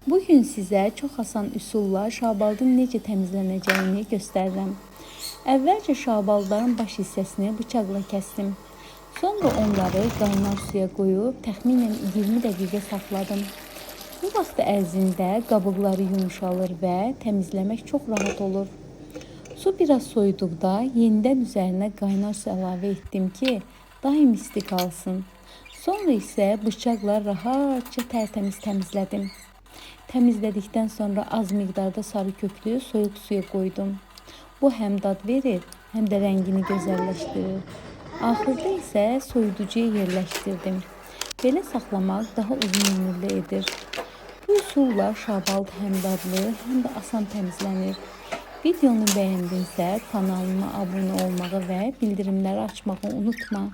Bugün sizə çox asan üsulla şabaldın necə təmizlənəcəyini göstərirəm. Əvvəlcə şabalların baş hissəsini bıçaqla kəsdim. Sonra onları qaynar suya qoyub təxminən 20 dəqiqə saxladım. Bu vaxt ərzində qabıqları yumşalır və təmizləmək çox rahat olur. Su biraz soyuduqda yenidən üzərinə qaynar su əlavə etdim ki, daim isti qalsın. Sonra isə bıçaqla rahatca tərtəmiz təmizlədim. Təmizlədikdən sonra az miqdarda sarı köklü soyuq suya qoydum. Bu həm dad verir, həm də rəngini gözəlləşdirir. Axırda isə soyuducuya yerləşdirdim. Belə saxlamaq daha uzun ömürlü edir. Bu üsulla şabald həm dadlı, həm də asan təmizlənir. Videonu bəyəndinsə kanalıma abunə olmağı və bildirimləri açmağı unutma.